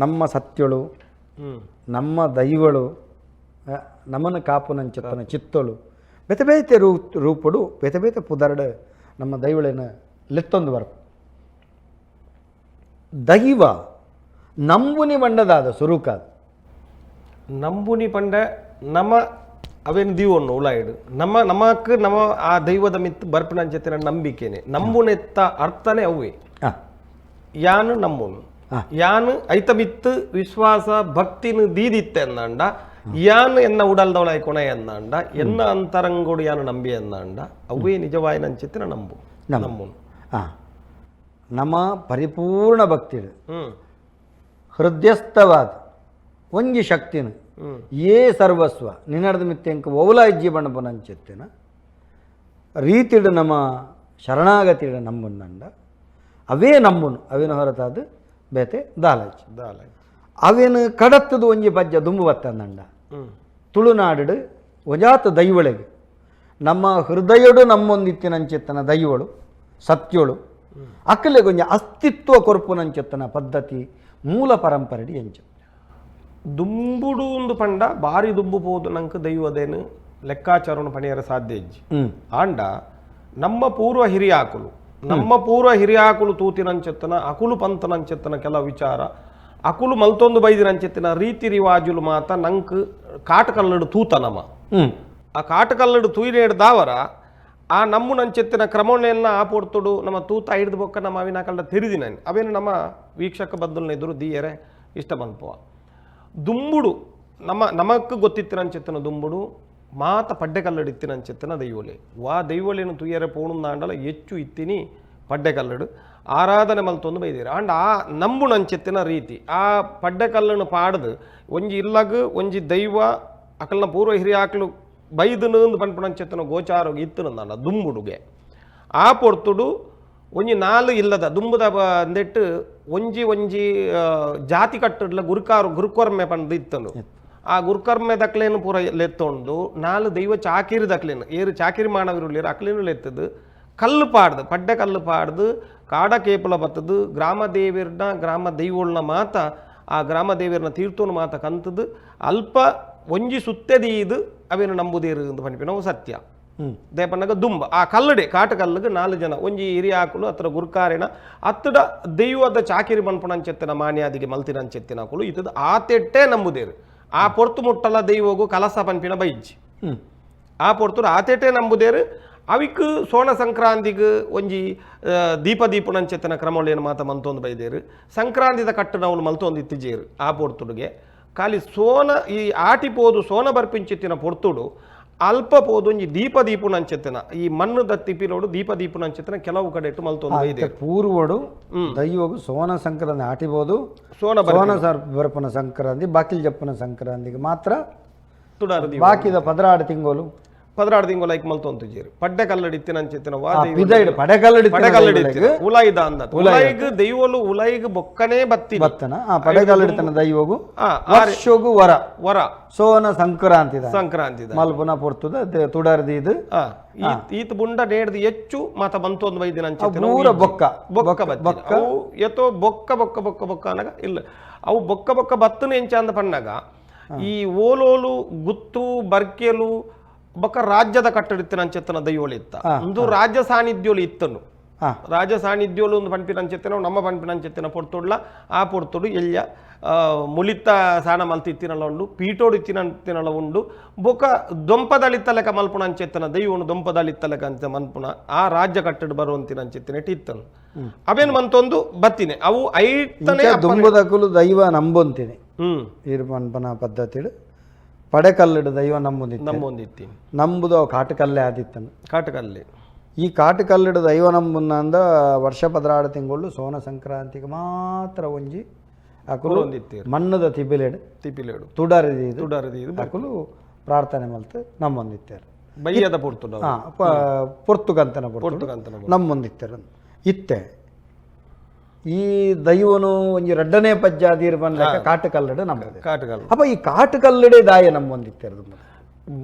ನಮ್ಮ ಸತ್ಯಳು, ನಮ್ಮ ದೈವಳು, ನಮನ ಕಾಪುನಂಚತ್ತನ ಚಿತ್ತಳು ಬೇತೆ ಬೇತೆ ರೂಪಡು ಬೇತೆ ಬೇತೆ ಪುದರ್ಡು ನಮ್ಮ ದೈವಳೇನ ಲೆತ್ತೊಂದು ಬರ್ಪ. ದೈವ ನಂಬುನಿ ಬಂಡದಾದ ಸುರುಕಾದ ನಂಬುನಿ ಪಂಡ ನಮ ಅವೇನು ದೀವೊನ್ನು ಉಲಾಯಿಡು ನಮ್ಮ ನಮಕ್ ನಮ್ಮ ಆ ದೈವದ ಮಿತ್ತು ಬರ್ಪಿನಂಚೆತ್ತಿನ ನಂಬಿಕೆನೆ ನಂಬುನೆತ್ತ ಅರ್ಥನೇ ಅವೇ. ಯಾನು ನಂಬುನು ಯಾನು ಐತ ಮಿತ್ತು ವಿಶ್ವಾಸ ಭಕ್ತಿನ ದೀದಿತ್ತೆ ಎಂದಾಂಡ, ಯಾನು ಎನ್ನ ಉಡಲ್ದವಳಾಯ್ ಕೊಣ ಎಂದಾಂಡ, ಎನ್ನ ಅಂತರಂಗೋಡು ಯಾನು ನಂಬಿ ಎಂದಾಂಡ, ಅವೇ ನಿಜವಾಯ ನಂಚೆತ್ತಿನ ನಂಬು ನಂಬುನು. ನಮ್ಮ ಪರಿಪೂರ್ಣ ಭಕ್ತಿಡು ಹೃದಯಸ್ಥವಾದ ಒಂಜಿ ಶಕ್ತಿನ ಏ ಸರ್ವಸ್ವ ನಿನ್ನಡದ ಮಿತ್ತೆಂಕ ಓಲ ಜೀವನ ಪನಂಚೆತ್ತಿನ ರೀತಿಡು ನಮ್ಮ ಶರಣಾಗತಿಡು ನಂಬುನಂಡ ಅವೇ ನಂಬುನು. ಅವೇನ ಹೊರತಾದ ಬೇತೆ ದಾಲಜ್ ದಾಲಜ್ ಅವೇನು ಕಡತ್ತದು ಒಂಜಿ ಪಜ್ಜ ದುಂಬು ಬತ್ತಂದಂಡ. ತುಳುನಾಡು ಒಂಜಾತ ದೈವಳೆಗೆ ನಮ್ಮ ಹೃದಯಡು ನಮ್ಮೊಂದಿತ್ತಿನಂಚೆತ್ತನ ದೈವಳು ಸತ್ಯಳು ಅಕ್ಕಲೆ ಗೊಂಜ ಅಸ್ತಿತ್ವ ಕೊರ್ಪುನಂಚೆತ್ತನ ಪದ್ಧತಿ ಮೂಲ ಪರಂಪರೆ ಎಂಚ ದುಂಬುಡು ಒಂದು ಪಂಡ ಬಾರಿ ದುಂಬು ಪೋದು ನಂಗೆ ದೈವದೇನು ಲೆಕ್ಕಾಚಾರವನ್ನು ಪಣಿಯರ ಸಾಧ್ಯ ಇಜ್ಜಿ. ಆಂಡ ನಮ್ಮ ಪೂರ್ವ ಹಿರಿಯಾಕುಲು ನಮ್ಮ ಪೂರ್ವ ಹಿರಿಯಾಕುಲು ತೂತಿನಂಚೆತ್ತನ ಅಕುಲು ಪಂತನಂಚೆತ್ತನ ಕೆಲ ವಿಚಾರ ಅಕುಲು ಮಲ್ತೊಂದು ಬೈದಿನಂಚೆತ್ತಿನ ರೀತಿ ರಿವಾಜುಲು ಮಾತ ನಂಕ್ ಕಾಟಕಲ್ಲಡು ತೂತ ನಮ. ಆ ಕಾಟಕಲ್ಲಡು ತೂಯಿನೇಡು ದಾವರ ಆ ನಮ್ಮು ನಂಚೆತ್ತಿನ ಕ್ರಮಣೆಯನ್ನ ಆ ಪೊರ್ತುಡು ನಮ್ಮ ತೂತ ಹಿಡ್ದು ಬೊಕ್ಕ ನಮ್ಮ ಅವಿನ ಕಳ್ಳ ತೆರಿದಿನ ಅವೇನು ನಮ್ಮ ವೀಕ್ಷಕ ಬದ್ದುಲ್ನ ಎದುರು ದೀಯರೆ ಇಷ್ಟ ಮನ್ಪುವ. ದುಂಬುಡು ನಮ್ಮ ನಮಕ್ ಗೊತ್ತಿತ್ತಿನಂಚೆತ್ತನ ದುಂಬುಡು ಮಾತ ಪಡ್ಡೆ ಕಲ್ಲಡು ಇತ್ತಿನಂಚೆತ್ತನ ದೈವೊಲೆ ವಾ ದೈವೊಲೆನು ತುಯ್ಯರೆ ಪೋಣುಂದಾಂಡಲ ಹೆಚ್ಚು ಇತ್ತಿನಿ ಪಡ್ಡೆ ಕಲ್ಲಡು ಆರಾಧನೆ ಮಲ್ತೊಂದು ಬೈದಿರ. ಆಂಡ ಆ ನಂಬುನಂಚೆತ್ತಿನ ರೀತಿ ಆ ಪಡ್ಡೆ ಕಲ್ಲನ್ನು ಪಾಡ್ದು ಒಂಜಿ ಇಲ್ಲಗ್ ಒಂಜಿ ದೈವ ಅಕಲ್ನ ಪೂರ್ವ ಹಿರಿಯಾಕ್ಲು ಬೈದನು ಪನ್ಪುನಂಚೆತ್ತನ ಗೋಚಾರ ಇತ್ತನಂದಾಂಡ ದುಂಬುಡುಗೆ ಆ ಪೊರ್ತುಡು ಒಂಜಿ ನಾಲು ಇಲ್ಲದ ದುಂಬುದ ಅಂದೆಟ್ಟು ಒಂಜಿ ಒಂಜಿ ಜಾತಿ ಕಟ್ಟಡ್ಲ ಗುರುಕಾರು ಗುರುಕರ್ಮೆ ಪಂದು ಇತ್ತನು. ಆ ಗುರುಕರ್ಮೆ ದಕ್ಲೇನು ಪೂರ ಲೆತ್ತೊಂಡು ನಾಲು ದೈವ ಚಾಕಿರಿ ದಕ್ಲೇನು ಏರು ಚಾಕಿರಿ ಮಾನವಿರುಳ್ಳೇರು ಅಕ್ಲೇನು ಲೆತ್ತದು ಕಲ್ಲು ಪಾಡ್ದು ಪಡ್ಡೆ ಕಲ್ಲು ಪಾಡ್ದು ಕಾಡ ಕೇಪುಲ ಬತ್ತದು ಗ್ರಾಮ ದೇವಿರ್ನ ಗ್ರಾಮ ದೈವೊಳ್ನ ಮಾತ ಆ ಗ್ರಾಮ ದೇವಿರ್ನ ತೀರ್ಥೋನು ಮಾತ ಕಂತದು ಅಲ್ಪ ಒಂಜಿ ಸುತ್ತೆದೀದು ಅವೇನು ನಂಬುದೇರು ಅಂತ ಪನ್ಪಿನವು ಸತ್ಯ. ದೇಪನ್ನಗ ದುಂಬ ಆ ಕಲ್ಲಡೆ ಕಾಟ ಕಲ್ಲುಗೆ ನಾಲು ಜನ ಒಂಜಿ ಹಿರಿಯಾಕುಲು ಅತ್ರ ಗುರ್ಕಾರಿನ ಅತ್ತಡ ದೈವದ ಚಾಕಿರಿ ಮನ್ಪುನಂಚೆತ್ತಿನ ಮಾನ್ಯಾದಿಗೆ ಮಲ್ತಿನಂಚೆತ್ತಿನ ಅಕುಲು ಇತ್ತದ ಆ ತೆಟ್ಟೆ ನಂಬುದೇರು. ಆ ಪೊರ್ತು ಮುಟ್ಟಲ ದೈವಗು ಕಲಸ ಪನ್ಪಿನ ಬೈಜ್ಜಿ. ಆ ಪೊರ್ತುಡು ಆ ತೆಟ್ಟೆ ನಂಬುದೇರು. ಅವಿಕ್ ಸೋಣ ಸಂಕ್ರಾಂತಿಗ್ ಒಂಜಿ ದೀಪ ದೀಪುನಂಚೆತ್ತಿನ ಕ್ರಮೊಳೇನು ಮಾತ ಮಂತೊಂದು ಬೈದೇರು. ಸಂಕ್ರಾಂತಿದ ಕಟ್ಟುನವುಲು ಮಲ್ತೊಂದು ಇತ್ತಿಜೇರು. ಆ ಪೊರ್ತುಡುಗೆ ಖಾಲಿ ಸೋನ ಈ ಆಟಿ ಪೋದು ಸೋನ ಬರ್ಪಿಂಚಿತ್ತಿನ ಪೊರ್ತುಡು ಅಲ್ಪ ಪೋದು ಒಂಜಿ ದೀಪ ದೀಪುನಂಚೆತ್ತಿನ ಈ ಮಣ್ಣು ದತ್ತಿ ಪಿಲೋಡು ದೀಪ ದೀಪುನಂಚೆತ್ತಿನ ಕೆಲವು ಕಡೆ ಇಟ್ಟು ಮಲ್ತೊಂದು ಬೈದೇರು. ಪೂರ್ವಡು ದೈವಗು ಸೋನ ಸಂಕ್ರಾಂತಿ ಆಟಿಬೋದು ಸೋನ ಸೋನ ಬರ್ಪನ ಸಂಕ್ರಾಂತಿ ಬಾಕಿಲ್ ಜಪ್ಪನ ಸಂಕ್ರಾಂತಿಗೆ ಮಾತ್ರ ತುಡಾರು ದೀಪ ಬಾಕಿದ 16 ತಿಂಗಳು 16 ತಿಂಗಳು ಲೈಕ್ ಮಲ್ತೊಂದು ಪಡ್ಡೆ ಕಲ್ಲಡಿ ಇತ್ತಿನಂಚೆತ್ತಿನ ವಾ ದೈವ ಪಿದೈಡು ಪಡೆಕಲ್ಲಡಿ ಪಡೆ ಕಲ್ಲಡಿ ಇತ್ತಿನ ಉಲಾಯಿದ ಅಂದ ಉಲಾಯಿಗ್ ದೈವಲು ಉಲಾಯಿಗ್ ಬೊಕ್ಕನೇ ಬತ್ತಿ ಬತ್ತನ ಆ ಪಡೆಕಲ್ಲಡಿತನ ದೈವಗು ವರ್ಷಗು ವರ ವರ ಸೋನ ಸಂಕ್ರಾಂತಿ ಸಂಕ್ರಾಂತಿ ಮಲ್ಪುನ ಪೊರ್ತುದ ತುಡರ್ದಿ ಇದು ಈತ ಬುಂಡ ನೇಡ್ದು ಹೆಚ್ಚು ಮಾತ ಬಂತೊಂದು ಬೈದಿನ ಪೂರ ಬೊಕ್ಕ ಬೊಕ್ಕ ಬೊಕ್ಕ ಅವು ಎತ್ತೋ ಬೊಕ್ಕ ಬೊಕ್ಕ ಬೊಕ್ಕ ಬೊಕ್ಕ ಅನಗ ಇಲ್ಲ ಅವು ಬೊಕ್ಕ ಬೊಕ್ಕ ಬತ್ತನ ಎಂಚ ಅಂದ ಪಣ್ಣಗ ಈ ಓಲೋಲು ಗುತ್ತು ಬರ್ಕೆಲು ಬೊಕ್ಕ ರಾಜ್ಯದ ಕಟ್ಟಡಿತ್ತಿನ ದೈವೊಲು ಇತ್ತ ಒಂದು ರಾಜ್ಯ ಸಾನ್ನಿಧ್ಯೋಲು ಇತ್ತನು. ರಾಜ ಸಾನ್ನಿಧ್ಯೋಲು ಒಂದು ಪನ್ಪಿನಂಚೆತ್ತಿನ ನಮ್ಮ ಪನ್ಪಿನಂಚೆತ್ತಿನ ಪೊರ್ತುಡ್ಲ ಆ ಪೊರ್ತುಡು ಎಲ್ಯ ಮುಲಿತ ಸಾಣ ಮಲ್ತಿತ್ತಿನಲ ಉಂಡು ಪೀಟೋಡು ಇತ್ತಿನಂತಿನಲ ಉಂಡು ಬೊಕ್ಕ ದೊಂಪದಳಿತ್ತಲೆಕ ಮಲ್ಪುಣ ಅಂಚೆತ್ತನ ದೈವನು ದೊಂಪದಳಿತ್ತಲೆಕ ಅಂತ ಮನ್ಪುಣ ಆ ರಾಜ್ಯ ಕಟ್ಟಡ ಬರುವಂತಿನ ಅಂಚೆತ್ತಿನ ಇತ್ತನು ಅವೇನು ಮಂತೊಂದು ಬತ್ತಿನಿ ಅವು ಐತನೇ ದುಂಬುದಕುಲು ದೈವ ನಂಬೊಂತೀನಿ ಇರು ಪನ್ಪನ ಪದ್ಧತಿಡು ಪಡೆಕಲ್ಲಡು ದೈವ ನಂಬುದಿತ್ತು ನಂಬೊಂದಿತ್ತೀನಿ ನಂಬುದು ಅವು ಕಾಟುಕಲ್ಲೇ ಆದಿತ್ತನು. ಕಾಟುಕಲ್ಲೆ ಈ ಕಾಟುಕಲ್ಲಡು ದೈವ ನಂಬುಂದ ವರ್ಷ 16 ತಿಂಗಳು ಸೋನ ಸಂಕ್ರಾಂತಿಗೆ ಮಾತ್ರ ಒಂಜಿ ಅಕುಲು ಮಣ್ಣದ ತಿಬಿಲೆಡು ತಿಪಿಲೇಡು ತುಡರಿದು ತುಡರಿದು ಅಕುಲು ಪ್ರಾರ್ಥನೆ ಮಲ್ತು ನಮ್ಮೊಂದಿತ್ತಾರೆ. ಬಯ್ಯದ ಪೊರ್ತು ಪೊರ್ತುಗಂತನ ಪೊರ್ತುಗಂತನ ನಮ್ಮೊಂದಿತ್ತಾರೆ ಇತ್ತೆ ಈ ದೈವನು ಒಂಜಿ ರಡ್ಡನೇ ಪಜ್ಜಾದೀರ್ ಬಂದಾಗ ಕಾಟುಕಲ್ಲಡು ನಮ್ಮದು ಕಾಟುಕಲ್ಲು. ಅಪ್ಪ ಈ ಕಾಟುಕಲ್ಲಡೆ ದಾಯ ನಮ್ಮೊಂದಿತ್ತಾರೆ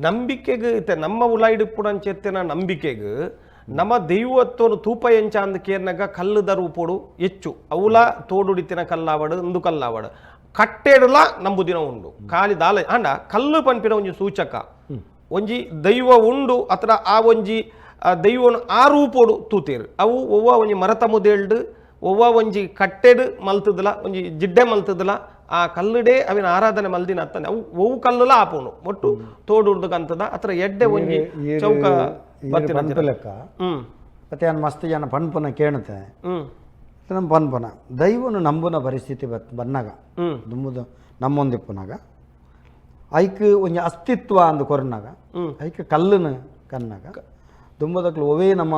ನಂಬಿಕೆಗೆ ಇತ್ತೆ ನಮ್ಮ ಉಲಾಯಿಡುಪ್ಪುನಂಚೆತ್ತಿನ ನಂಬಿಕೆಗೆ ನಮ್ಮ ದೈವತ್ವನು ತೂಪ ಎಂಚ ಅಂದ್ ಕೇರ್ನಗ ಕಲ್ಲುದ ರೂಪೋಡು ಹೆಚ್ಚು ಅವುಲ ತೋಡುಡಿತ್ತಿನ ಕಲ್ಲಾವಡು ಇಂದು ಕಲ್ಲಾವಡು ಕಟ್ಟೆಡುಲ ನಂಬುದಿನ ಉಂಡು ಖಾಲಿ ದಾಲ ಅಂಡ ಕಲ್ಲು ಪನ್ಪಿನ ಒಂಜಿ ಸೂಚಕ ಒಂಜಿ ದೈವ ಉಂಡು ಅತ್ರ ಆ ಒಂಜಿ ದೈವನ ಆ ರೂಪೋಡು ತೂತೇರು ಅವು ಒವ್ವ ಒಂಜಿ ಮರತ ಮುದೇಲ್ಡ್ ಒವ್ವ ಒಂಜಿ ಕಟ್ಟೆಡ್ ಮಲ್ತದಲ ಒಂಜಿ ಜಿಡ್ಡೆ ಮಲ್ತದಲ ಆ ಕಲ್ಲುಡೆ ಅವಿನ ಆರಾಧನೆ ಮಲ್ದಿನ ಅತ್ತನೆ ಅವು ಒವು ಕಲ್ಲುಲ ಆಪೋನು ಒಟ್ಟು ತೋಡುರ್ದು ಕಂತದ ಅತ್ರ ಎಡ್ಡೆ ಒಂಜಿ ಚೌಕ ಪನ್ಪು ಲೆಕ್ಕ ಮತ್ತೆ ಯಾನ್ ಮಸ್ತ್ ಜನ ಪನ್ಪುನ ಕೇಳುತ್ತೆ ನಮ್ಮ ಪನ್ಪುನ ದೈವನು ನಂಬುನ ಪರಿಸ್ಥಿತಿ ಬನ್ನಾಗ ದುಂಬುದು ನಮ್ಮೊಂದಿಪ್ಪುನಾಗ ಐಕ್ ಒಂಜಿ ಅಸ್ತಿತ್ವ ಅಂದು ಕೊರ್ನಾಗ ಐಕ್ ಕಲ್ಲುನು ಕನ್ನಾಗ ದುಂಬದಕ್ಲು ಒವೇ ನಮ್ಮ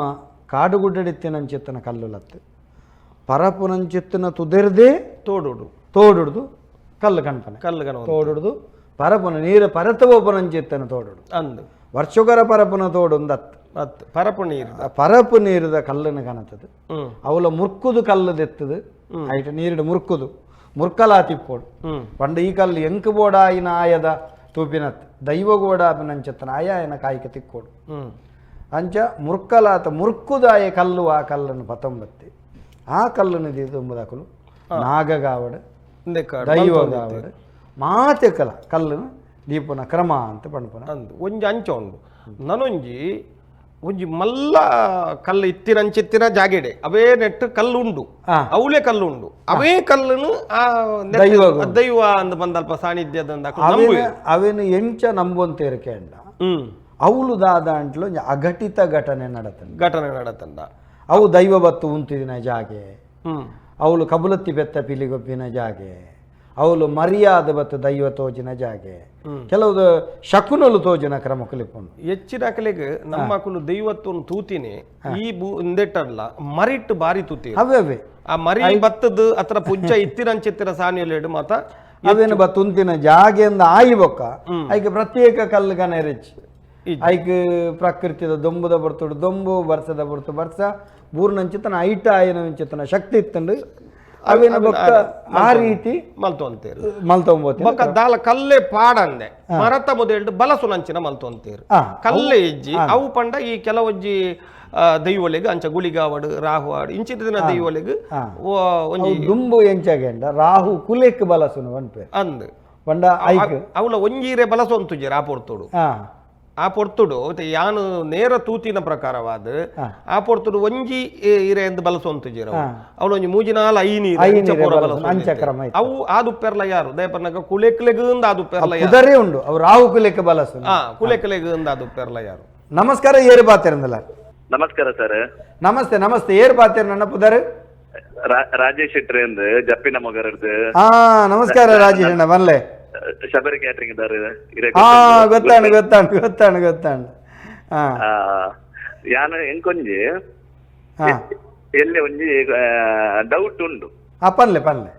ಕಾಡುಗುಡ್ಡಡಿತ್ತಿನಂಚಿತ್ತನ ಕಲ್ಲು ಲತ್ತು ಪರಪುನಂಚಿತ್ತನ ತುದಿರ್ದೇ ತೋಡುಡು ತೋಡುಡ್ದು ಕಲ್ಲು ಕಣ್ಪನೆ ಕಲ್ಲು ಕಣ ತೋಡುಡ್ದು ಪರಪುನ ನೀರು ಪರತವೋಪನಂಚಿತ್ತನ ತೋಡುಡು ಅಂದು ವರ್ಷೊಗರ ಪರಪುನ ತೋಡುಂದತ್ತು ಅತ್ತು ಪರಪು ನೀರು ಪರಪು ನೀರದ ಕಲ್ಲನ್ನು ಕಾಣುತ್ತದೆ ಅವಲ ಮುರ್ಕುದು ಕಲ್ಲು ದೆತ್ತದು ಐಟ ನೀರಿಡು ಮುರ್ಕುದು ಮುರ್ಕಲಾತಿಪ್ಪೋಡು ಪಂಡ ಈ ಕಲ್ಲು ಎಂಕು ಬೋಡ ಆಯಿನ ಆಯದ ತೂಪಿನತ್ ದೈವ ಗೋಡ ನಂಚತ್ತನ ಆಯ ಕಾಯಿಕ ತಿಕ್ಕೋಡು ಅಂಚ ಮುರ್ಕಲಾತ ಮುರ್ಕುದಾಯ ಕಲ್ಲು ಆ ಕಲ್ಲನ್ನು ಪತ್ತೊಂಬತ್ತಿ ಆ ಕಲ್ಲನ್ನು ತುಂಬುದಾಕಲು ನಾಗಗಾವಡು ದೈವಗಾವಡು ಮಾತೆ ಕಲ ಕಲ್ಲನ್ನು ದೀಪನ ಕ್ರಮ ಅಂತ ಪಣ್ಪನ ಅಂದು ಒಂಜಿ ಅಂಚ ಉಂಡು ನನೊಂಜಿ ಒಂಜಿ ಮಲ್ಲ ಕಲ್ಲು ಇತ್ತಿನಂಚಿತ್ತಿನ ಜಾಗೆಡೆ ಅವೇ ನೆಟ್ಟು ಕಲ್ಲು ಉಂಡು ಅವಲೇ ಕಲ್ಲು ಉಂಡು ಅವೇ ಕಲ್ಲುನು ಆ ದೈವ ಅಂದ್ ಬಂದಲ್ಪ ಸಾನ್ನಿಧ್ಯದ ಅವೇನು ಎಂಚ ನಂಬುವಂತ ಇರಕೇಂಡ ಅವಳು ದಾದ ಅಂಟ್ಲು ಒಂಜಿ ಅಘಟಿತ ಘಟನೆ ನಡತಂಡ ಘಟನೆ ನಡತಂಡ ಅವು ದೈವ ಬತ್ತು ಉಂತಿದಿನ ಜಾಗೆ ಅವಳು ಕಬುಲತ್ತಿ ಬೆತ್ತ ಪಿಲಿಗೊಪ್ಪಿನ ಜಾಗೆ ಅವಳು ಮರ್ಯಾದ ಬತ್ತು ದೈವ ತೋಜಿನ ಜಾಗೆ ಕೆಲವು ಶಕುನಲು ತೋಜಿನ ಕ್ರಮ ಕಲಿಪುಂಡು ಹೆಚ್ಚಿನ ಅಕಲೆಗ್ ನಮ್ಮ ಅಕುಲು ದೈವತ್ವನು ತೂತಿನಿ ಈ ಇಂದೆಟ್ಟಲ್ಲ ಮರಿಟ್ಟು ಬಾರಿ ತೂತಿ ಅವೇ ಅವೇ ಆ ಮರಿ ಬತ್ತದ ಅತ್ರ ಪುಜ್ಜ ಇತ್ತಿರಂಚಿತ್ತಿರ ಸಾನಿಯಲೇಡು ಮಾತ ಅವೇನು ಬತ್ತುಂತಿನ ಜಾಗೆಯಿಂದ ಆಯಿ ಬೊಕ್ಕ ಐಕ್ ಪ್ರತ್ಯೇಕ ಕಲ್ಲು ಕನೆರಿಚ್ ಐಕ್ ಪ್ರಕೃತಿದ ದೊಂಬುದ ಬರ್ತುಡು ದೊಂಬು ಬರ್ಸದ ಬರ್ತು ಬರ್ಸ ಬೂರ್ನಂಚಿತನ ಐಟ ಆಯನಂಚಿತನ ಶಕ್ತಿ ಇತ್ತಂಡು ಅವೇನು ಬೊಕ್ಕ ಆ ರೀತಿ ಮಲ್ತೊಂತೇರು ಮಲ್ತೊಂಬೋತಿ ಬೊಕ್ಕ ದಾಲ ಕಲ್ಲೆ ಪಾಡಂದೆ ಮರತ ಮೊದಲು ಬಲಸುನಂಚಿನ ಮಲ್ತೊಂತೇರು ಕಲ್ಲೆ ಇಜ್ಜಿ ಅವು ಪಂಡ ಈ ಕೆಲವೊಂಜಿ ದೈವೊಲೆಗ್ ಅಂಚ ಗುಳಿಗಾವಡು ರಾಹುವಾಡು ಇಂಚಿನ ದೈವೊಲೆಗ್ ಒಂಜಿ ದುಂಬು ಎಂಚಾಗೆಂಡ ರಾಹು ಕುಲೆಕ್ ಬಲಸುನು ಪನ್ಪೆ ಅಂದ್ ಪಂಡ ಐಕ್ ಅವಳ ಒಂಜೀರೆ ಬಲಸೊಂತುಜಿ ಆ ಪೊರ್ತುಡು ಆ ಪೊರ್ತುಡು ಯಾನು ನೇರ ತೂತಿನ ಪ್ರಕಾರವಾದ ಆ ಪೊರ್ತುಡು ಒಂಜಿ ಇರೆ ಎಂದು ಬಲಸೊಂತುಜಿರ ಅವಳು ಒಂಜಿ ಮೂಜಿನಾಲ್ ಐನೀರು ಅವು ಆದುಪ್ಪೆರ್ಲ ಯಾರು ದಯಪರ್ನಗ ಕುಲೆಕ್ಲೆಗ್ ಆದುಪ್ಪೆರ್ಲ ಯಾರು ಉಂಡು ಅವು ರಾಹು ಕುಲೆಕ್ ಬಲಸು ಕುಲೆಕ್ಲೆಗ್ ಆದುಪ್ಪೆರ್ಲ ಯಾರು. ನಮಸ್ಕಾರ ಏರು ಬಾತಿರಂದಲ್ಲ. ನಮಸ್ಕಾರ ಸರ್. ನಮಸ್ತೆ ನಮಸ್ತೆ ಏರು ಬಾತಿರ ನನ್ನ ಪುದರ್ ರಾಜೇಶ್ ಶೆಟ್ಟಿ ಅಂದ್ ಜಪ್ಪಿನ ಮಗರದ್ದು. ನಮಸ್ಕಾರ ರಾಜೇಶ್ ಅಣ್ಣ ಬನ್ಲೆ ಶಬರಿ ಕ್ಯಾಟರಿಂಗ್ ಇದ್ದಾರೆ. ಗೊತ್ತಾಣು ಗೊತ್ತಾಣು ಗೊತ್ತಾಣು ಗೊತ್ತಾಣು. ಯಾನು ಎಂಕೊಂಜಿ ಎಲ್ಲಿ ಒಂಜಿ ಡೌಟ್ ಉಂಡು. ಪನ್ಲೆ ಪನ್ಲೆ.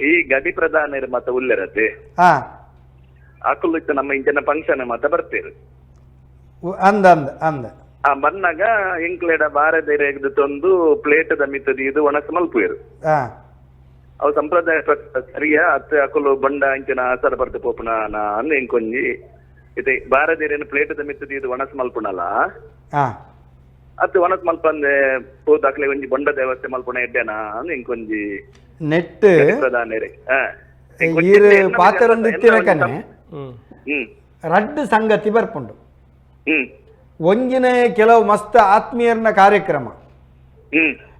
ಈ ಗಡಿ ಪ್ರಧಾನರು ಮತ್ತ ಉಲ್ಲೆರತೆ ಅಕುಲು ಇತ್ತ ನಮ್ಮ ಇಂಚಿನ ಫಂಕ್ಷನ್ ಮತ್ತ ಬರ್ತೀರಿ ಅಂದ ಅಂದ ಅಂದ ಆ ಬನ್ನಾಗ ಎಂಕ್ಲೇಡ ಬಾರದೇರೆ ತಂದು ಪ್ಲೇಟ್ ಮಿತ್ತದಿ ಇದು ಒಣಸ ಮಲ್ಪುವೆರು. ಅವು ಸಂಪ್ರದಾಯ ಸರಿಯಾ ಅತ್ತ ಅಕುಲು ಬಂಡ ಅಂಚಿನ ಆಸರ ಬರ್ದು ಪೋಪುನ ಅನ್ನ ಎಂಕೊಂಜಿ ಇತ್ತೆ ಬಾರದೇರೇನು ಪ್ಲೇಟ್ ಮಿತ್ತದಿ ಇದು ಒಣಸ ಮಲ್ಪುನಲ್ಲ ಅತ್ತ ಒಣಸ್ ಮಲ್ಪಂದೆ ಪೋದು ಅಕ್ಲೆ ಒಂಜಿ ಬಂಡ ದೇವಸ್ಥೆ ಮಲ್ಪುನ ಎಡ್ಡೆನಾ ಅನ್ನ ಎಂಕೊಂಜಿ ನೆಟ್ ಪ್ರಧಾನರೇ ಪಾತ್ರೊಂದು ಇತ್ತಿನಕನೆ ರಡ್ಡು ಸಂಗತಿ ಬರ್ಪುಂಡು. ಒಂಜಿನ ಕೆಲವು ಮಸ್ತ್ ಆತ್ಮೀಯರ್ನ ಕಾರ್ಯಕ್ರಮ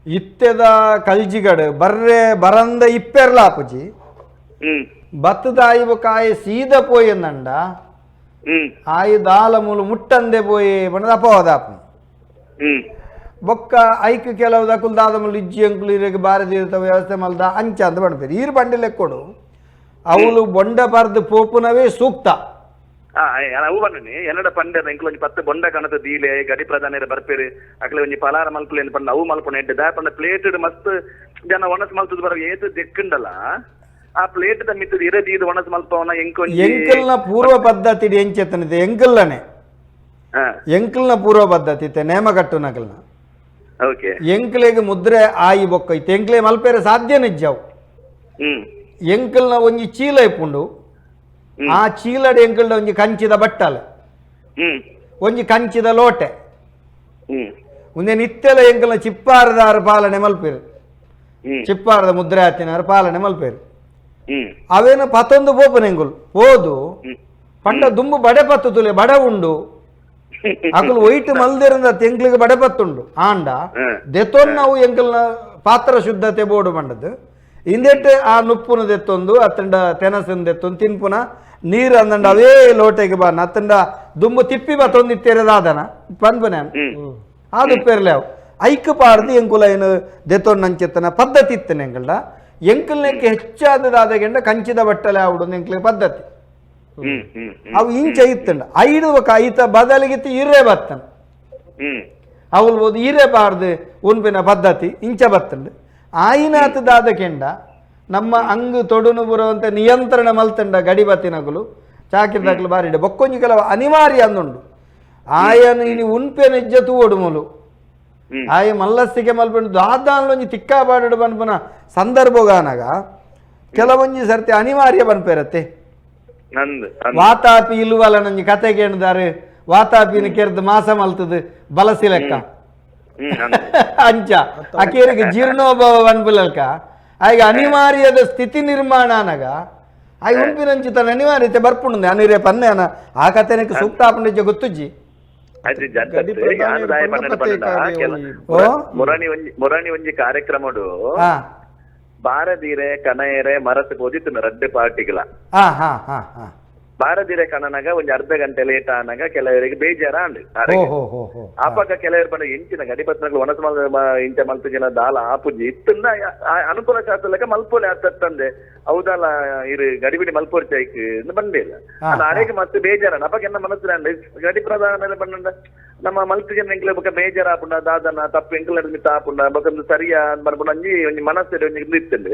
ಇತ್ತೆದ ಕಲ್ಜಿಗಡು ಬರ್ರೆ ಬರಂದ ಇಪ್ಪೆರ್ಲ ಆಪುಜಿ ಬತ್ತದ ಆಯಿಬ ಕಾಯಿ ಸೀದ ಪೋಯಂದಂಡ ಆಯಿ ದಾಲ ಮೂಲು ಮುಟ್ಟಂದೆ ಪೋಯಿ ಬಣ್ಣದ ಅಪವಾದ ಆಪು ಬೊಕ್ಕ ಐಕ್ ಕೆಲವು ದಕುಲ್ ದಾದ ಮೂಲು ಇಜ್ಜಿ ಅಂಕುಲು ಇರಗೆ ಬಾರದಿ ವ್ಯವಸ್ಥೆ ಮಲ್ದ ಅಂಚ ಅಂತ ಬಣ್ಪೇರು ಈರು ಬಂಡಿ ಲೆಕ್ಕೊಡು ಅವಳು ಬೊಂಡ ಪರ್ದು ಪೋಪುನವೇ ಸೂಕ್ತ. ಅವು ಬನ್ನಿ ಎನ್ನಡ ಪಂಡೆ ಎಂಕ್ಲ ಒಂಜಿ ಪತ್ತು ಬೊಂಡ ಕಣತ ದೀಲೆ ಗಡಿ ಪ್ರಧಾನರ ಬರ್ಪೇರು ಅಕ್ಲೆ ಒಂಜಿ ಪಲಾರ ಮಲ್ಪುಲೇನು ಪಂಡ ಅವು ಮಲ್ಪುನ ಎಡ್ಡೆ ದಾಯ ಪಂಡ ಪ್ಲೇಟ್ ಮಸ್ತ್ ಜನ ಒಣಸ್ ಮಲ್ತದ ಬರ ಏತು ದೆಕ್ಕುಂಡಲ ಆ ಪ್ಲೇಟ್ the ಮಿತ್ತದ ಇರ ದೀದ್ ಒಣಸ್ ಮಲ್ಪವನ ಎಂಕೊಂಜಿ ಎಂಕಲ್ನ ಪೂರ್ವ ಪದ್ಧತಿ ಎಂಚೆತ್ತನಿದೆ ಎಂಕಲ್ಲನೆ ಎಂಕಲ್ನ ಪೂರ್ವ ಪದ್ಧತಿ ಇತ್ತೆ ನೇಮ ಕಟ್ಟುನಕಲ್ನ ಓಕೆ ಎಂಕ್ಲೆಗ್ ಮುದ್ರೆ ಆಯಿ ಬೊಕ್ಕ ಇತ್ತೆ ಎಂಕ್ಲೆ ಮಲ್ಪೇರೆ ಸಾಧ್ಯ ನಿಜ್ಜವು ಎಂಕಲ್ನ ಒಂಜಿ ಚೀಲ ಇಪ್ಪುಂಡು ಆ ಚೀಲಡ್ ಎಂಕಲ್ಡ ಒಂಜಿ ಕಂಚಿದ ಬಟ್ಟಲ ಒಂಜಿ ಕಂಚಿದ ಲೋಟೆ ಒಂದೇ ನಿತ್ಯಲ ಎಂಕಲ್ನ ಚಿಪ್ಪಾರದಾರ ಪಾಲನೆ ಮಲ್ಪೇರು ಚಿಪ್ಪಾರದ ಮುದ್ರೆ ಹಾತಿನಾರ ಪಾಲನೆ ಮಲ್ಪೇರು. ಅವೇನು ಪತ್ತೊಂದು ಪೋಪುನ ಎಂಕುಲು ಪೋದು ಪಂಡ ದುಂಬು ಬಡೆ ಪತ್ತು ತುಲೆ ಬಡ ಉಂಡು ಅಕುಲು ಒಯ್ಟ್ ಮಲ್ದಿರಂದ ತೆಂಕ್ಲಿಗೆ ಬಡೆ ಪತ್ತುಂಡು ಆಂಡ ದೆತ್ತೊನ್ ನಾವು ಎಂಕಲ್ನ ಪಾತ್ರ ಶುದ್ಧತೆ ಬೋಡು ಪಂಡದು ಇಂದೆಟ್ ಆ ನುಪ್ಪುನ ದೆತ್ತೊಂದು ಅತ್ತಂಡ ತೆನಸನ್ ದೆತ್ತೊಂದು ತಿನ್ಪುನ ನೀರು ಅಂದಂಡ ಅವೇ ಲೋಟೆಗೆ ಬಾನ ಅತ್ತಂಡ ದುಂಬು ತಿಪ್ಪಿ ಬತ್ತೊಂದಿತ್ತೇರದಾದನ ಪನ್ಪುನ ಅದು ಪೇರ್ಲೆ ಅವು ಐಕ್ ಪಾಡ್ದು ಎಂಕುಲ ಏನು ದೆತ್ತೊಂಡು ಪದ್ಧತಿ ಇತ್ತನೆ ಎಂಕಲ್ಡ ಎಂಕಲ್ನೆಕ್ಕೆ ಹೆಚ್ಚಾದದಾದಗೆಂಡ ಕಂಚಿದ ಬಟ್ಟಲೆ ಆವಡು ಎಂಕ್ಲೆ ಪದ್ಧತಿ ಅವು ಇಂಚ ಇತ್ತಂಡ ಐದು ಐತ ಬದಲಿಗಿತ್ತು ಇರೇ ಬತ್ತನ ಅವಳು ಬೋದು ಇರೇ ಬಾರ್ದು ಉನ್ಪಿನ ಪದ್ಧತಿ ಇಂಚ ಬತ್ತಂಡು ಆಯಿನಾತದಾದ ಕೆಂಡ ನಮ್ಮ ಅಂಗು ತೊಡುನು ಬರುವಂತ ನಿಯಂತ್ರಣ ಮಲ್ತಂಡ ಗಡಿ ಬತ್ತಿನಗುಲು ಚಾಕಿರ್ದಾಕ್ಲು ಬಾರಿಡೆ ಬೊಕ್ಕೊಂಜಿ ಕೆಲವು ಅನಿವಾರ್ಯ ಅಂದುಂಡು ಆಯನು ಇನಿ ಉನ್ಪೆ ನಿಜ್ಜ ತೂವೊಡು ಮೂಲು ಆಯ ಮಲ್ಲಸ್ತಿಗೆ ಮಲ್ಪಂಡು ದಾದಾನ್ಲೊಂಜಿ ತಿಕ್ಕಾ ಬಾಡುಡು ಪನ್ಪುನ ಸಂದರ್ಭಗಾನಗ ಕೆಲವೊಂಜಿ ಸರ್ತಿ ಅನಿವಾರ್ಯ ಪನ್ಪೇರತ್ತೆ ವಾತಾಪಿ ಇಲ್ಲುವಲ್ಲ ನಂಜಿ ಕತೆ ಕೇಳಿದಾರೆ ವಾತಾಪಿನ ಕೆರ್ದು ಮಾಸ ಮಲ್ತದು ಬಲಸಿ ಲೆಕ್ಕ ಅಂಚ ಅಕೇರಿಗೆ ಜೀರ್ಣೋಭಾವ ಪನ್ಪುಲಲ್ಕ ಆಗ ಅನಿವಾರ್ಯದ ಸ್ಥಿತಿ ನಿರ್ಮಾಣ ಅನಗ ಆಗ ಉಂಪಿನಂಚಿ ತನ್ನ ಅನಿವಾರ್ಯತೆ ಬರ್ಪುಂಡು ಅನಿರೇ ಪನ್ನೆ ಅನ ಆ ಕತೆನಕ್ಕೆ ಸೂಕ್ತ ಆಪುಂಡಿಜ್ಜ ಗೊತ್ತುಜ್ಜಿ ಮೊರಾಣಿ ಒಂಜಿ ಕಾರ್ಯಕ್ರಮಡು ಬಾರದೀರೆ ಕನಯರೆ ಮರತ್ ಪೋದಿತ್ತು ರಡ್ಡೆ ಪಾರ್ಟಿಗಳ ಬಾರದೀರೆ ಕಣನಾಗ ಒಂಜಿ ಅರ್ಧ ಗಂಟೆ ಲೇಟ್ ಆನಾಗ ಕೆಲವರಿಗೆ ಬೇಜಾರ ಅಂಡ್ ಆಪಗ ಕೆಲವರು ಪಂಡ ಎಂಚಿನ ಗಡಿಪತ್ನಗಳು ಒಣಸ ಇಂಚ ಮಲ್ತು ಜನ ದಾಲ ಆಪುಜಿ ಇತ್ತನ್ನ ಅನುಕೂಲ ಶಾಸ್ತ್ರ ಮಲ್ಪೋಲೆ ಆತಂದೆ ಹೌದಲ್ಲ ಇರು ಗಡಿಬಿಡಿ ಮಲ್ಪೋರ್ ಚೈಕ್ ಬಂದಿಲ್ಲ ಅರೇಗೆ ಮತ್ತೆ ಬೇಜಾರ ಅಪಗ ಎನ್ನ ಮನಸ್ಸು ಗಡಿ ಪ್ರಧಾನ ಬಂಡ ನಮ್ಮ ಮಲ್ತು ಜನ ಎಂಕ್ಲೆ ಬೊಕ ಬೇಜಾರ ಆಪುಂಡ ದಾದನ ತಪ್ಪು ಎಂಕ್ಲೆ ಮಿತ್ತ ಆಪುಂಡ ಬೊಕ ಸರಿಯಾ ಬರ್ಪುಂಡ ಅಂಜಿ ಒಂಜಿ ಮನಸ್ಸು ಒಂಜಿ ಇತ್ತಂಡು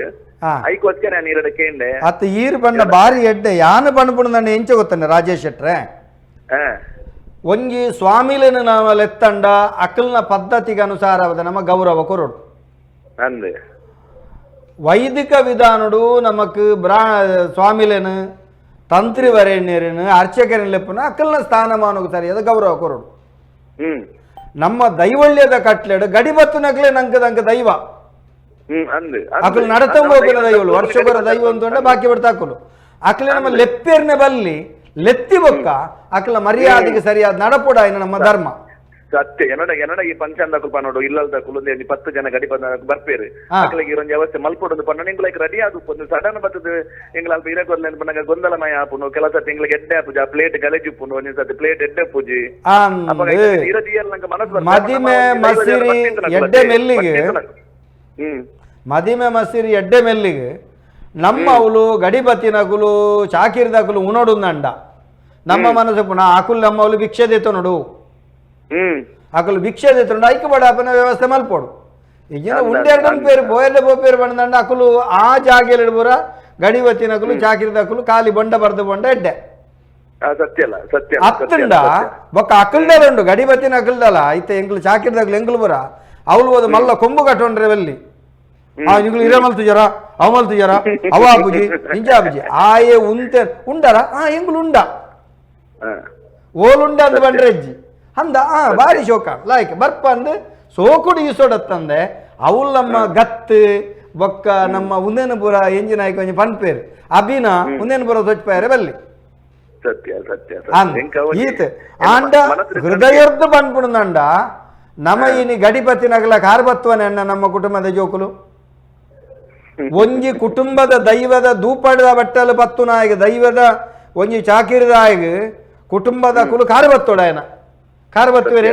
ಐಕೋಸ್ಕರ ನಾನು ಈರಡ ಕೇಂಡೆ ಅತ್ತ ಈರು ಬಣ್ಣ ಬಾರಿ ಎಡ್ಡೆ ಯಾನು ಪಣ್ಪುಂಡು ಎಂಚ ಗೊತ್ತಂಡೆ ರಾಜೇಶ್ ಶೆಟ್ರೆ ಒಂಜಿ ಸ್ವಾಮಿಲೇನು ನಾವು ಲೆತ್ತಂಡ ಅಕಲ್ನ ಪದ್ಧತಿಗೆ ಅನುಸಾರವಾದ ನಮ್ಮ ಗೌರವ ಕೊರಡು ವೈದಿಕ ವಿಧಾನುಡು ನಮಕ್ ಸ್ವಾಮಿಲೇನು ತಂತ್ರಿ ವರೇಣ್ಯರೇನು ಅರ್ಚಕರನ್ ಲೆಪ್ಪುನ ಅಕಲ್ನ ಸ್ಥಾನಮಾನಕ್ಕೆ ಸರಿಯಾದ ಗೌರವ ಕೊರಡು. ನಮ್ಮ ದೈವಳ್ಯದ ಕಟ್ಲೆಡು ಗಡಿಬತ್ತು ನಕ್ಲೆ ನಂಕದಂಕ ದೈವ ಅಕಲ್ ನಡತಂಬೋಕಿನ ದೈವಲು ವರ್ಷಗೊರ ದೈವ ಅಂತ ಬಾಕಿ ಬಿಡ್ತಾಕಲು ಅಕಲೆ ನಮ್ಮ ಲೆಪ್ಪೇರ್ನೆ ಬಲ್ಲಿ ಲೆತ್ತಿ ಬೊಕ್ಕ ಅಕಲ ಮರ್ಯಾದೆಗೆ ಸರಿಯಾದ ನಡಪುಡ ನಮ್ಮ ಧರ್ಮ ಸತ್ಯ. ಎನ್ನಡ ಎನ್ನಡ ಈ ಫಂಕ್ಷನ್ ದಕುಲು ಪನ್ನೋಡು ಇಲ್ಲಲ್ ದಕುಲು ಒಂಜಿ 10 ಜನ ಗಡಿ ಬಂದ ಬರ್ಪೇರು ಅಕ್ಲೆಗ್ ಇರೊಂಜಿ ವ್ಯವಸ್ಥೆ ಮಲ್ಪೊಡು ಪನ್ನೋಡು ಎಂಕ್ಲೆಗ್ ರೆಡಿ ಆದುಪ್ಪೊಂದು ಸಡನ್ ಬತ್ತದು ಎಂಕ್ಲ ಅಲ್ಪ ಇರಕೊರ್ಲೆ ಪನ್ನಗ ಗೊಂದಲಮಯ ಆಪುಂಡು ಕೆಲ ಸರ್ತಿ ಎಂಕ್ಲೆಗ್ ಎಡ್ಡೆ ಆಪುಜಿ ಆ ಪ್ಲೇಟ್ ಗಲೇಜ್ ಉಪ್ಪುಂಡು ಒಂಜಿ ಸರ್ತಿ ಪ್ಲೇಟ್ ಎಡ್ಡೆ ಪೂಜಿ ಮದಿಮೆ ಮಸಿರಿ ಎಡ್ಡೆ ಮೆಲ್ಲಿಗೆ ಮದಿಮೆ ಮಸಿರಿ ಎಡ್ಡೆ ಮೆಲ್ಲಿಗೆ ನಮ್ಮ ಅವಳು ಗಡಿಬತ್ತಿನಕುಲು ಚಾಕಿರ್ದಕುಲು ಉಣೋಡುಂದಂಡ ನಮ್ಮ ಮನಸ್ಸು ಪುನಃ ಆಕುಲು ನಮ್ಮ ಅವಳು ಭಿಕ್ಷೆ ದೇತ ನೋಡು ಆಕುಲು ಭಿಕ್ಷೆ ದೇತುಂಡು ಐಕ್ ಬಡಾಪನ ವ್ಯವಸ್ಥೆ ಮಲ್ಪೋಡು ಈಗಿನ ಉಂಡೆರಡು ಪೇರು ಬೋಯಲ್ಲೆ ಬೋಪೇರು ಬಂದಂಡ ಅಕುಲು ಆ ಜಾಗೆಲೆಡು ಪೂರ ಗಡಿಬತ್ತಿನಕುಲು ಚಾಕಿರ್ದಕುಲು ಖಾಲಿ ಬೊಂಡ ಬರ್ದು ಬೊಂಡ ಎಡ್ಡೆ ಅತ್ತಂಡ ಬೊಕ್ಕ ಅಕಲ್ಡಲುಂಡು ಗಡಿಬತ್ತಿನ ಅಕಲ್ದಲ್ಲ ಐತೆ ಎಂಕ್ಲು ಚಾಕಿರ್ದಕುಲು ಎಂಕ್ಲು ಪೂರ ಅವಳು ಹೋದ ಮಲ್ಲ ಕೊಂಬು ಕಟ್ಟೊಂಡ್ರೆ ಬಲ್ಲಿ ಆ ನಿಂಗಳು ಇರ ಮಲ್ತುಜರ ಅವ ಮಲ್ತುಜರ ಅವ ಆಪುಜಿ ನಿಂಚ ಆಪುಜಿ ಆಯೆ ಉಂತೆ ಉಂಡರ ಆ ಎಂಗುಲು ಉಂಡ ಓಲುಂಡ ಅಂದ್ ಬಂಡ್ರೆ ಅಜ್ಜಿ ಅಂದ ಆ ಬಾರಿ ಶೋಕ ಲಾಯ್ಕ್ ಬರ್ಪ ಅಂದ್ ಸೋಕುಡು ಈಸೋಡತ್ತಂದೆ ಅವಳು ನಮ್ಮ ಗತ್ತು ಬೊಕ್ಕ ನಮ್ಮ ಉಂದೇನಪುರ ಎಂಜಿನಾಯ್ಕ ಒಂಜಿ ಪನ್ಪೇರು ಅಭಿನ ಉಂದೇನಪುರ ಸೊಚ್ಪಾಯರೆ ಬಲ್ಲಿ ಸತ್ಯ ಸತ್ಯ ಈತ ಆಂಡ ಹೃದಯರ್ದು ಪನ್ಪುಣಂಡ ನಮ ಇನಿ ಗಡಿಪತಿನಗಲ ಕಾರ್ಬತ್ವನೆ ಅಣ್ಣ ನಮ್ಮ ಕುಟುಂಬದ ಜೋಕುಲು ಒಂಜಿ ಕುಟುಂಬದ ದೈವದ ದೂಪಡದ ಬಟ್ಟಲು ಪತ್ತು ನಾಯಕ ದೈವದ ಒಂಜಿ ಚಾಕಿರಿದಾಯಗ ಕುಟುಂಬದ ಕುಲು ಕಾರು ಕಾರು ಬತ್ತುವೆರೆ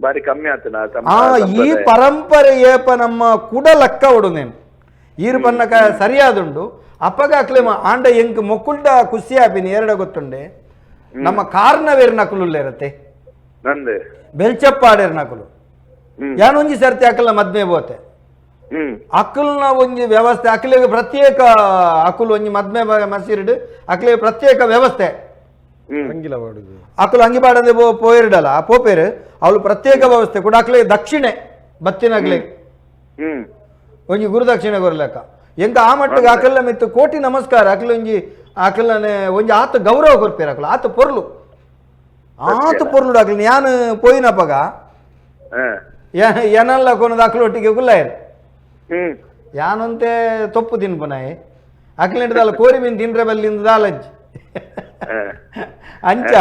ಬಾರಿ ಕಮ್ಮಿ ಆತನ ಆ ಈ ಪರಂಪರೆ ಏಪ ನಮ್ಮ ಕುಡ ಲಕ್ಕ ಉಡು ನೇನು ಈರು ಪನ್ನಕ ಸರಿಯಾದುಂಡು ಅಪ್ಪಗ ಅಕ್ಲೆ ಆಂಡ ಎಂಕ್ ಮೊಕ್ಕುಲ್ಡ ಖುಷಿ ಆಪಿನಿ ಎರಡ ಗೊತ್ತುಂಡೆ ನಮ್ಮ ಕಾರ್ನವೇರ್ ನಕುಲುಲ್ಲೇರತ್ತೆ ಬೆಲ್ಚಪ್ಪಾಡೇರ್ ನಕುಲು ಯಾನೊಂಜಿ ಸರ್ತಿ ಅಕಲ್ನ ಮದ್ಮೆ ಬೋತೆ ಅಕಲ್ನ ಒಂಜಿ ವ್ಯವಸ್ಥೆ ಅಕಲಿಗೆ ಪ್ರತ್ಯೇಕ ಅಕುಲು ಒಂಜಿ ಮದ್ಮೆ ಮಸೀರಿಡು ಅಕಲಿಗೆ ಪ್ರತ್ಯೇಕ ವ್ಯವಸ್ಥೆ ಅಕುಲು ಅಂಗಿಬಾಡದೆ ಪೋಯಿರ್ಡಲ್ಲ ಪೋಪೇರು ಅವಳು ಪ್ರತ್ಯೇಕ ವ್ಯವಸ್ಥೆ ಕೂಡ ಅಕ್ಲೆ ದಕ್ಷಿಣೆ ಬತ್ತಿನಗ್ಲೆ ಒಂಜಿ ಗುರುದಕ್ಷಿಣೆ ಕೊರ್ಲೆಕ್ಕ ಎಂಕ ಆ ಮಟ್ಟಿಗೆ ಅಕಲ್ನ ಮಿತ್ತು ಕೋಟಿ ನಮಸ್ಕಾರ ಅಕಲು ಒಂಜಿ ಅಕಲ್ನೇ ಒಂಜಿ ಆತ ಗೌರವ ಕೊರ್ಪೇರು ಅಕಲು ಆತ ಪೊರ್ಲು ಆತ ಪೊರ್ಲು ಅಕಲ್ ಯಾನು ಪೋಯಿನಪಗ ಏನಲ್ಲ ಕೊನದ ಅಕಲು ಒಟ್ಟಿಗೆ ಗುಲ್ಲಾಯರು ಯಾನಂತೆ ತೊಪ್ಪು ತಿನ್ಪುನಾಯಿ ಅಕ್ಲೆಂಡದಾಲ ಕೋರಿ ಮೀನ್ ತಿನ್ರೆ ಬಲ್ಲಿಂದ ದಾಲಜ್ಜಿ. ಅಂಚ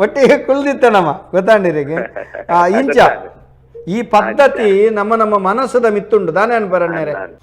ಒಟ್ಟಿಗೆ ಕುಲ್ದಿತ್ತ ನಮ್ಮ ಗೊತ್ತಾಂಡಿರಿಗೆ. ಇಂಚ ಈ ಪದ್ಧತಿ ನಮ್ಮ ನಮ್ಮ ಮನಸ್ಸದ ಮಿತ್ತುಂಡು ದಾನೆ ಅನ್ಪರಣ್ಣರೆ. ಅಂದ್.